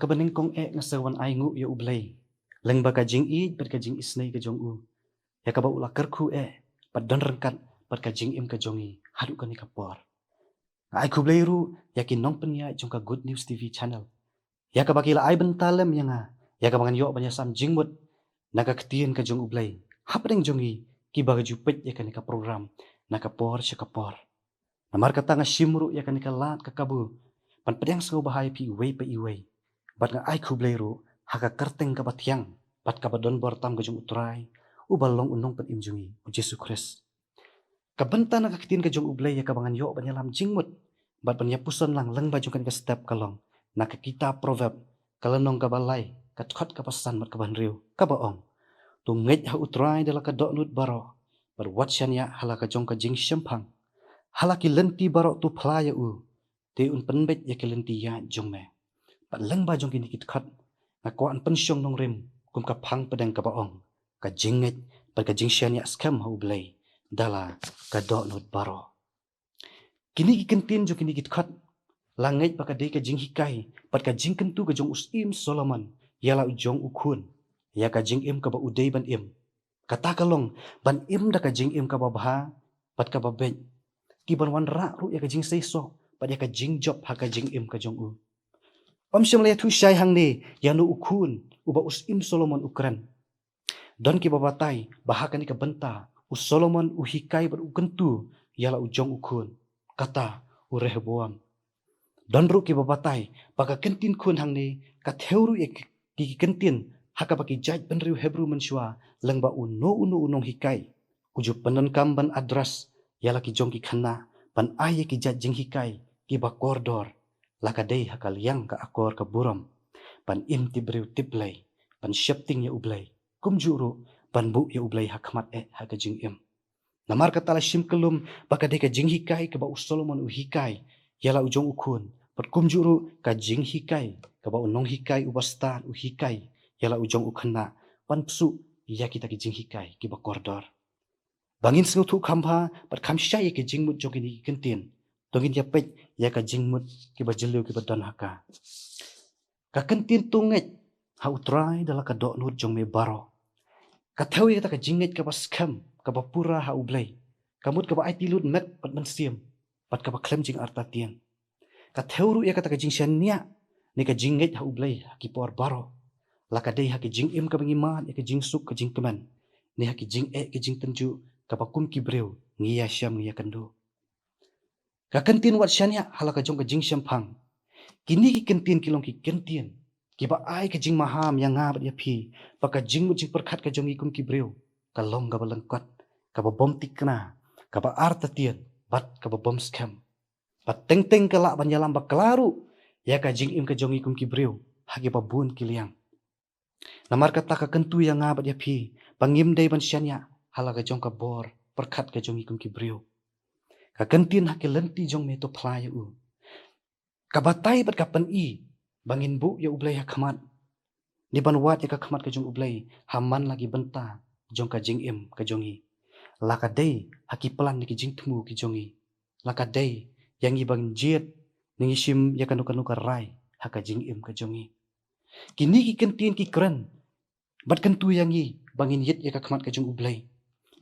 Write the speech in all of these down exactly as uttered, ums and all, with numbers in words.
Kaba nyngkong eh nga sa wan ai nguh ïa U Blei lyngba ka jingïeit bad ka jingisynei ka jong u, ïa kaba u la kyrkhu eh bad don ryngkat bad ka jingim ka jong ngi haduh kane ka por. Nga ai khublei ruh ïa ki nongpynïaid jong ka Good News T V channel, ïa kaba ki la ai bynta lem ïa nga, ïa kaba ngan ïoh ban ïasam jingmut na ka ktien ka jong U Blei hapdeng jong ngi kiba ju peit ïa kane ka program na ka por sha ka por. Namar kata nga shim ruh ïa kane ka lad ka kabu ban pdiang sngewbha ïa phi iwei pa iwei, bad nga ai khublei ruh ha ka kyrteng kaba thiang bad kaba don bor tam ka jong U Trai, uba long U Nongpynim jong ngi, U Jisu Khrist. Ka bynta na ka ktien ka jong U Blei ïa kaba ngan ïoh ban ïalam jingmut bad ban ïapuson lang lyngba jong kane ka step ka long na ka kitab Proverb, ka lynnong kaba lai, ka dkhot kaba san bad kaba hynriew, kaba ong: To ngeit ha U Trai da la ka dohnud baroh, bad wat shaniah ha la ka jong ka jingshemphang. Ha la ki lynti baroh to phla ïa u, te un pynbeit ïa ki lynti ïaid jong me. Bad lyngba jong kine ki dkhot nga kwah ban pynshong nongrim kum ka phang pdeng kaba ong: Ka jingngeit bad ka jingshaniah skhem ha U Blei da la ka dohnud baroh. Kine ki kyntien jong kine ki dkhot la ngeit ba ka dei ka jinghikai bad ka jingkyntu ka jong U Syiem Solomon ïa la u jong u khun, ïa ka jingim kaba u dei ban im. Kata ka long ban im da ka jingim kaba bha bad kaba beit, ki ban wanrah ruh ïa ka jingseisoh bad ïa ka jingjop ha ka jingim ka jong u. Ym shym la ïathuh shai hangne ïa no u khun uba U Syiem Solomon u kren. Don kiba batai ba ha kane ka bynta U Solomon u hikai bad u kyntu ïa la u jong u khun, kata u Rehoboam. Don ruh kiba batai ba ka kyntien khun hangne ka thew ruh ïa ki, ki kyntien ha kaba ki jaitbynriew Hebru mynshuwa lyngba uno uno u nonghikai u ju pyndonkam ban address ïa la ki jong ki khynnah ban ai ïa ki jait jinghikai kiba kordor, la ka dei ha ka liang ka akor ka burom, ban im tip briew tip Blei, ban sheptieng ïa U Blei, kumjuh ruh ban buh ïa U Blei ha khmat eh ha ka jingim. Namar kata la shim kyllum ba ka dei ka jinghikai kaba U Solomon u hikai ïa la u jong u khun, bad kumjuh ruh ka jinghikai kaba u nonghikai uba stad u hikai ïa la u jong u khynnah, ban pynsuh ïa kita ki jinghikai kiba kordor. Ba ngin sngewthuh kham bha bad kham shai ïa ki jingmut jong kine ki kyntien, to ngin ïa peit ïa ka jingmut kiba jylliew kiba don ha ka. Ka kyntien to ngeit ha U Trai da la ka dohnud jong me baroh ka thew ïa kata ka jingngeit kaba skhem, kaba pura ha U Blei, ka mut kaba aiti lut met bad mynsiem bad kaba khlem jingartatien. Ka thew ruh ïa kata ka jingshaniah ne ka jingngeit ha U Blei ha ki por baroh, la ka dei ha ki jingim kaba ngi mad ïa ka jingsuk ka jingkmen, ne ha ki jingeh ki jingtynjuh kaba kum ki briew ngi ïashem ngi ïakynduh. Ka kyntien wat shaniah ha la ka jong ka jingshemphang. Kine ki kyntien ki long ki kyntien kiba ai ka jingmaham ïa nga bad ïa phi ba ka jingmut jingpyrkhat ka jong ngi kum ki briew ka long kaba lyngkot, kaba bym thikna, kaba artatien bad kaba bym skhem. Bad teng teng ka lah ban ïalam bakla ruh ïa ka jingim ka jong ngi kum ki briew ha kiba bun ki liang. Namar kata ka kyntu ïa nga bad ïa phi ba ngim dei ban shaniah ha la ka jong ka bor pyrkhat ka jong ngi kum ki briew. Ka kyntien ha ki lynti jong me to phla ïa u, ka batai bad ka pyni ba ngin buh ïa U Blei ha khmat, ne ban wad ïa ka khmat ka jong U Blei ha man la ki bynta jong ka jingim ka jong ngi. La ka dei ha ki plan ne ki jingthmu ki jong ngi, la ka dei ïa ngi ba ngin jied ne ngi shim ïa kano kano ka rai ha ka jingim ka jong ngi. Kine ki kyntien ki kren bad kyntu ïa ngi ba ngin ïit ïa ka khmat ka jong U Blei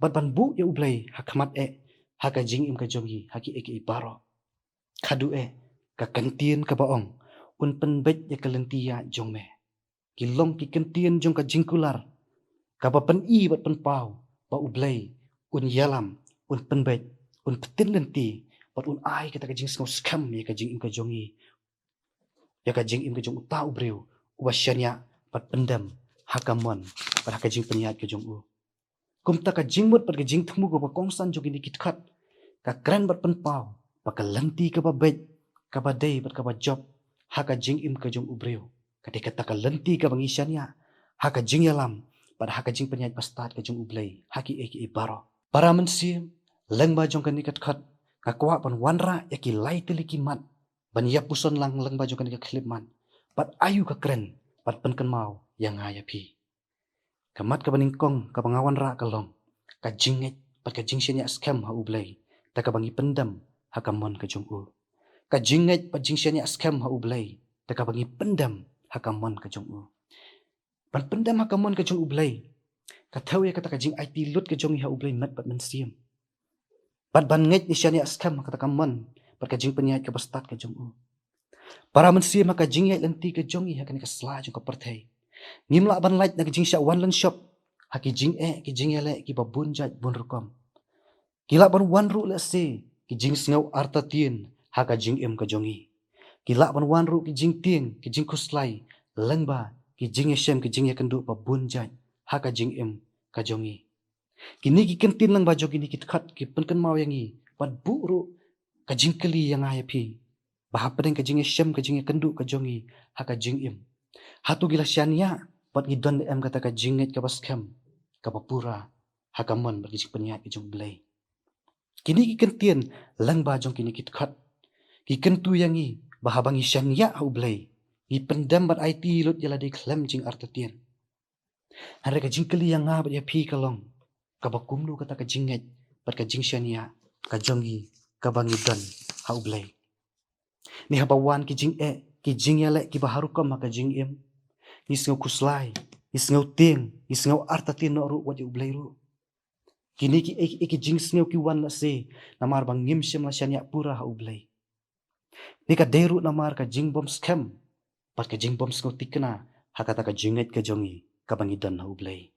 bad ban buh ïa U Blei ha khmat eh ha ka jingim ka jong ngi ha kiei kiei baroh. Khatduh eh, ka kyntien kaba ong un pynbeit ïa ka lynti ïaid jong me, ki long ki kyntien jong ka jingkular kaba pyni bad pynpaw ba U Blei un ïalam, un pynbeit, un pyntin lynti bad un ai kata ka jingsngew skhem ïa ka jingim ka jong ngi, ïa ka jingim ka jong uta u briew uba shaniah bad pyndem ha ka mon bad ha ka jingpynïaid ka jong u. Kumta ka jingmut bad ka jingthmu kaba kongsan jong kine ki dkhot ka kren bad pynpaw ba ka lynti kaba beit, kaba dei bad kaba jop ha ka jingim ka jong u briew ka dei kata ka lynti kaba ngi shaniah ha ka jingïalam bad ha ka jingpynïaid bastad ka jong U Blei ha kiei kiei baroh. Para mynsiem, lyngba jong kane ka dkhot nga kwah ban wanrah ïa ki lai tylli ki mat ban ïa puson lang lyngba jong kane ka khyllipmat bad aïu ka kren bad pynkynmaw ïa nga ïa phi. Ka mat kaba nyngkong kaba nga wanrah ka long ka jingngeit bad ka jingshaniah skhem ha U Blei da kaba ngi pyndem ha ka mon ka jong u. Ka jingngeit bad jingshaniah skhem ha U Blei da kaba ngi pyndem ha ka mon ka jong u. Ban pyndem ha ka mon ka jong U Blei ka thew ïa kata ka jingaiti lut ka jong ngi ha U Blei met bad mynsiem. Bad ban ngeit ne shaniah skhem ha kata ka mon bad ka jingpynïaid kaba stad ka jong u. Para mynsiem, ha ka jingïaid lynti ka jong ngi ha kane ka sla jong ka pyrthei, ngim lah ban lait na ka jingshah wan lynshop ha ki jingeh ki jingïaleh kiba bun jait bun rukom. Ki lah ban wan ruh lehse ki jingsngew artatien ha ka jingim ka jong ngi. Ki lah ban wan ruh ki jingtieng ki jingkhuslai lyngba ki jingïashem ki jingïakynduh ba bun jait ha ka jingim ka jong ngi. Kine ki kyntien lyngba jong kine ki dkhot ki pynkynmaw ïa ngi bad buh ruh ka jingkylli ïa nga ïa phi ba hapdeng ka jingïashem ka jingïakynduh ka jong ngi ha ka jingim, hato ngi la shaniah bad ngi don ne em kata ka jingngeit kaba skhem kaba pura ha ka mon bad ka jingpynïaid ka jong U Blei? Kine ki kyntien lyngba jong kine ki dkhot ki kyntu ïa ngi ba haba ngi shaniah ha U Blei, ngi pyndem bad aiti lut ïa lade khlem jingartatien. Hynrei ka jingkylli ïa nga bad ïa phi ka long, kaba kumno kata ka jingngeit bad ka jingshaniah ka jong ngi kaba ngi don ha U Blei? Ne haba wan ki jingeh ki jingïaleh kiba har rukom ha ka jingim, ngi sngew khuslai, ngi sngew tieng, ngi sngew artatien noh ruh wat ïa U Blei ruh? Kine ki ei ki ei ki jingsngew ki wan lehse namar ba ngim shym la shaniah pura ha U Blei. Ne ka dei ruh namar ka jingbym skhem bad ka jingbym sngew thikna ha kata ka jingngeit ka jong ngi kaba ngi don ha U Blei.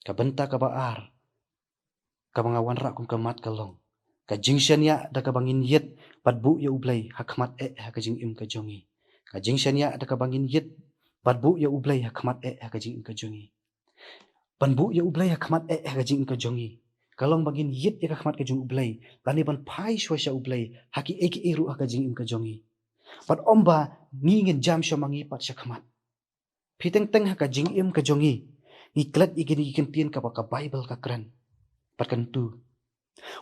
Ka bynta kaba ar kaba nga wanrah kum ka mat ka long, ka jingshaniah da kaba ngin ïit bad buh ïa U Blei ha khmat eh ha ka jingim ka jong ngi. Ka jingshaniah da kaba ngin ïit bad buh ïa U Blei ha khmat eh ha ka jingim ka jong ngi. Ban buh ïa U Blei ha khmat eh ha ka jingim ka jong ngi ka long ba ngin ïit ïa ka khmat ka jong U Blei lane ban phai shuwa sha U Blei ha ki ei ki ei ruh ha ka jingim ka jong ngi. Bad ym ba ngi ngin jam shuwa ma ngi pat sha khmat. Phi teng teng ha ka jingim ka jong ngi, ngi klet ïa kine ki kyntien kaba ka Baibl ka kren bad ka kyntu.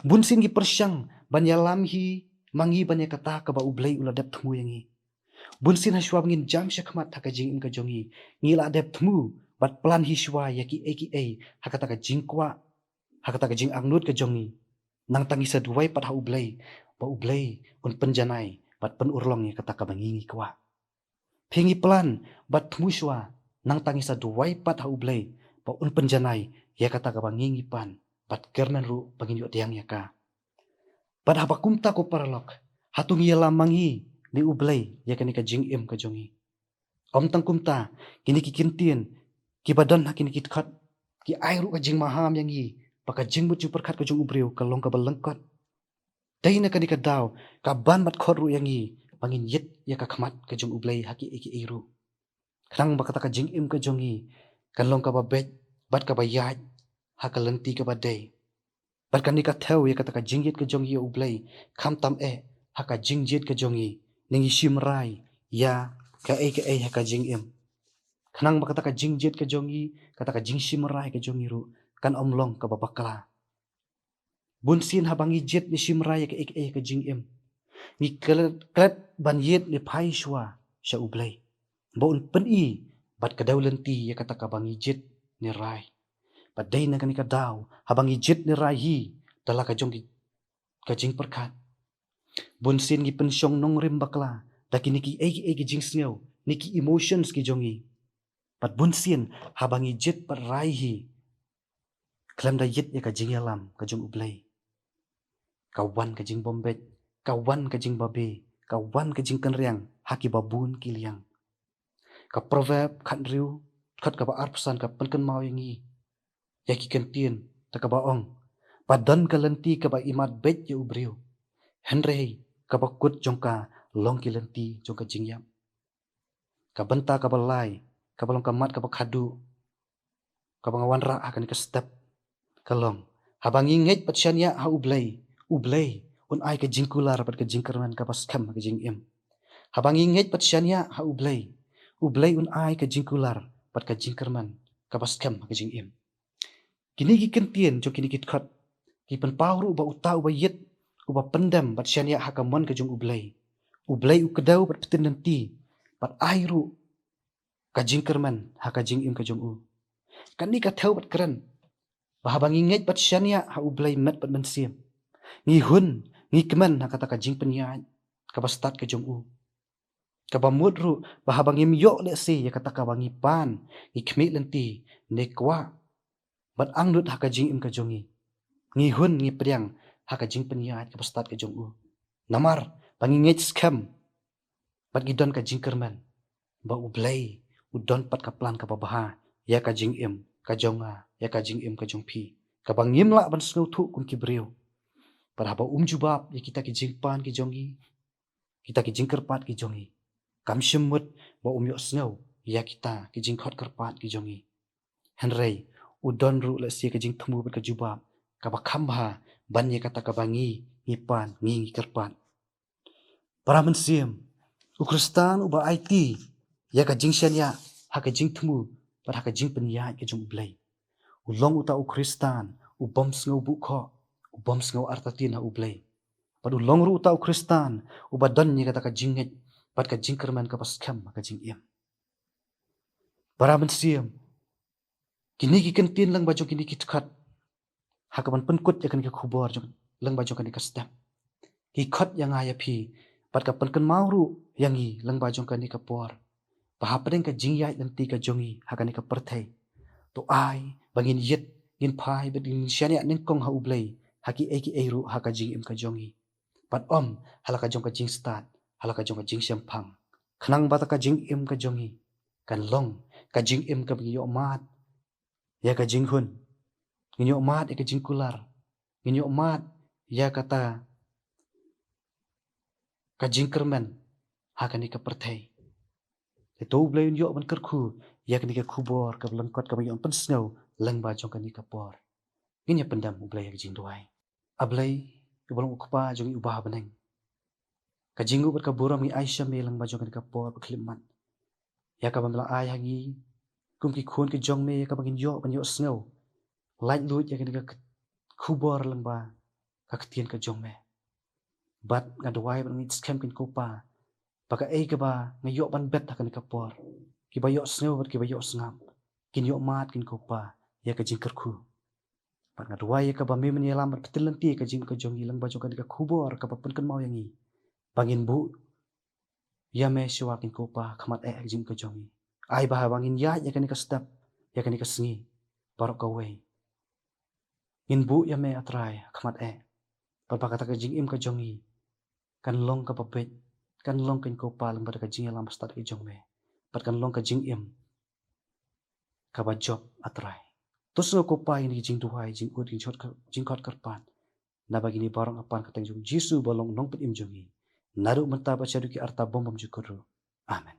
Bunsien ngi pyrshang ban ïalam hi ma ngi ban ïa kata kaba U Blei u la dep thmu ïa ngi. Bunsien ha shuwa ba ngin jam sha khmat ha ka jingim ka jong ngi, ngi la dep thmu bad plan hi shuwa ïa ki ei ki ei ha kata ka jingkwah, ha kata ka jingangnud ka jong ngi. Nangta ngi sa duwai pat ha U Blei ba U Blei un pynjanai bad pynurlong ïa kata kaba ngi ngi kwah. Phi, ngi plan bad thmu shuwa, nangta ngi sa duwai pat ha U Blei ba un pynjanai ïa kata kaba ngi ngi pan bad kyrmen ruh ba ngin ïoh pdiang ïa ka. Bad haba kumta ko paralok, hato ngi ïalam ma ngi ne U Blei ïa kane ka jingim ka jong ngi? Ym tang kumta, kine ki kyntien kiba don ha kine ki dkhot ki ai ruh ka jingmaham ïa ngi ba ka jingmut jingpyrkhat ka jong u briew ka long kaba lyngkot. Dei na kane ka daw ka ban bad khot ruh ïa ngi ba ngin ïit ïa ka khmat ka jong U Blei ha ki ei ki ei ruh. Khnang ba kata ka jingim ka jong ngi kan long kaba beit bad kaba ïaid ha ka lynti kaba dei. Bad kane ka thew ïa kata ka jingïit ka jong ngi ïa U Blei, khamtam eh ha ka jingjied ka jong ngi, ne ngi shim rai ïa kaei kaei ha ka jingim. Khnang ba kata ka jingjied ka jong ngi, kata ka jingshim rai ka jong ngi ruh kan ym long kaba bakla. Bunsien haba ngi jied ne shim rai ïa kaei kaei ha ka jingim, ngi klet, klet ban ïit ne phai shuwa sha U Blei ba un pyni bad kdew lynti ïa kata kaba ngi jied ne rai. Bad dei na kane ka daw haba ngi jied ne rai hi da la ka jong ki, ka jingpyrkhat, bunsien ngi pynshong nongrim bakla da kine kiei kiei ki jingsngew ne ki emotions ki jong ngi. Bad bunsien haba ngi jied bad rai hi khlem da ïit ïa ka jingïalam ka jong U Blei, ka wan ka jingbym beit, ka wan ka jingbabe, ka wan ka jingkynriang ha kiba bun ki liang. Ka Proverb khathynriew, dkhot kaba arphew san ka pynkynmaw ïa ngi ïa ki kyntien da kaba ong ba don ka lynti kaba imat beit ïa u briew, hynrei kaba kut jong ka long ki lynti jong ka jingïap. Ka bynta kaba lai, kaba long ka mat kaba khadduh kaba nga wanrah ha kane ka step ka long, haba ngi ngeit bad shaniah ha U Blei, U Blei un ai ka jingkular bad ka jingkyrmen kaba skhem ha ka jingim. Haba ngi ngeit bad shaniah ha U Blei, U Blei un ai ka jingkular bad ka jingkyrmen kaba skhem ha ka jingim. Kine ki kyntien jong kine ki dkhot ki pynpaw ruh ba uta uba ïit, uba pyndem bad shaniah ha ka mon ka jong U Blei, U Blei u kdew bad pyntin lynti bad ai ruh ka jingkyrmen ha ka jingim ka jong u. Kane ka thew bad kren ba haba ngi ngeit bad shaniah ha U Blei met bad mynsiem, ngi hun, ngi kmen ha kata ka jingpynïaid kaba stad ka jong u. Kaba mut ruh ba haba ngim ïoh lehse ïa kata kaba ngi pan, ngi khmih lynti, ne kwah, bad angnud ha ka jingim ka jong ngi, ngi hun ngi pdiang ha ka jingpynïaid kaba stad ka jong u. Namar ba ngi ngeit skhem bad ngi don ka jingkyrmen ba U Blei u don pat ka plan kaba bha ïa ka jingim ka jong nga, ïa ka jingim ka jong phi, kaba ngim lah ban sngewthuh kum ki briew. Bad haba um jubab ïa kita ki jingpan ki jong ngi, kita ki jingkyrpad ki jong ngi, kam shym mut ba um ïohsngew ïa kita ki jingkhot kyrpad ki jong ngi. Hynrei u don ruh lehse ka jingthmu bad ka jubab kaba kham bha ban ïa kata kaba ngi ngi pan, ngi ngi kyrpad. Para mynsiem, u Khristan uba aiti ïa ka jingshaniah ha ka jingthmu bad ha ka jingpynïaid ka jong U Blei, u long uta u Khristan u bym sngew buh khoh, u bym sngew artatien ha U Blei. Bad u long ruh uta u Khristan uba don ïa kata ka jingngeit bad ka jingkyrmen kaba skhem ha ka jingim. Para mynsiem, kine ki kyntien lyngba jong kine ki dkhot ha kaban pynkut ïa kane ka khubor jong, lyngba jong kane ka step, ki khot ïa nga ïa phi bad ka pynkynmaw ruh ïa ngi lyngba jong kane ka por, ba hapdeng ka jingïaid lynti ka jong ngi ha kane ka pyrthei, to ai ba ngin ïit, ngin phai bad ngin shaniah nyngkong ha U Blei ha kiei kiei ruh ha ka jingim ka jong ngi. Bad ym ha la ka jong ka jingstad, ha la ka jong ka jingshemphang, khnang ba kata ka jingim ka jong ngi kan long ka jingim kaba ngi ïoh mad ïa ka jinghun, ngin ïoh mad ïa ka jingkular, ngin ïoh mad ïa kata ka jingkyrmen ha kane ka pyrthei. Te to U Blei un ïoh ban kyrkhu ïa kane ka khubor kaba lyngkot kaba ngi ïoh pynsngew lyngba jong kane ka por. Ngin ïa pyndem, U Blei, ïa ka jingduwai. A Blei, uba long u Kpa jong ngi uba ha bneng, ka jingnguh bad ka burom ngi ai sha me lyngba jong kane ka por bakhyllipmat, ïa kaba me la ai ha ngi kum ki khun ki jong me, ïa kaba ngin ïoh ban ïohsngew laitluid ïa kane ka khubor lyngba ka ktien ka jong me. Bad nga duwai bad nga ngeit skhem, kynmaw ko Pa, ba kaei kaba nga ïoh ban bet ha kane ka por, kiba ïohsngew bad kiba ïohsngap kin ïoh mad, kynmaw ko Pa, ïa ka jingkyrkhu. Bad nga duwai ïa kaba me men ïalam bad pyntyllun ïa ka jingim ka jong ngi lyngba jong kane ka khubor kaba pynkynmaw ïa ngi ba ngin buh ïa me shuwa, kynmaw ko Pa, ha khmat eh ha ka jingim ka jong ngi. Ai ba haba ngin ïaid ïa kane ka step, ïa kane ka sngi baroh kawei, ngin buh ïa me, A Trai, ha khmat eh. Bad ba kata ka jingim ka jong ngi kan long kaba beit, kan long, kynmaw ko Pa, lyngba da ka jingïalam bastad ka jong me. Bad kan long ka jingim kaba jop, A Trai. To sngew ko Pa ïa kine ki jingduwai, jingud, jingkhot, jingkhot kyrpad. Naba kine baroh nga pan ha ka kyrteng jong U Jisu ba long u Nongpynim jong ngi, naduh mynta bad shaduh ki arta bym bym jukut ruh. Amen.